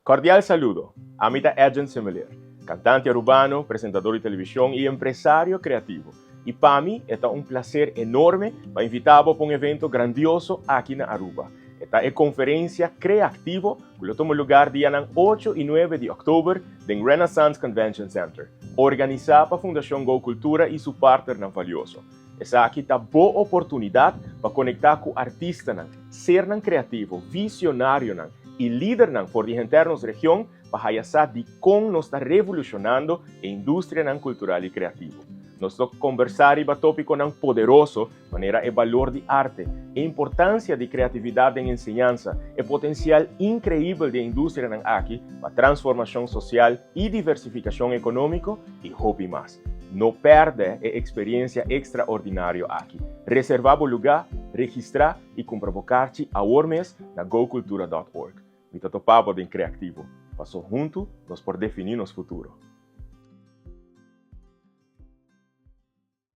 Cordial saludo. Ami ta Edjean Semeleer, cantante arubano, presentador di television y empresario creativo. Y pa mi e ta un placer enorme pa invita bo pa un evento grandioso aki na Aruba. E ta e conferencia Creactivo cu lo tuma lugar dianan 8 y 9 di october den Renaissance Convention Center, organisa pa Fundacion Go Cultura y su partnernan valioso. Esaki ta bo oportunidad pa conecta cu artistanan, sernan creativo, visionarionan y lidernan for di henter nos region pa haya sa di con nos ta revolucionando e industrianan cultural y creativo. Nos lo conversa riba topiconan poderoso manera e balor di arte, e importancia di creatividad den enseñansa, e potencial increibel di e industrianan aki pa transformacion social y diversificacion economico y hopi mas. No perde e experiencia extraordinario aki. Reserva bo luga, registra y cumpra bo carchi awor mes na gocultura dot org. Mi ta topa bo den Creactivo, paso hunto nos por defini nos futuro.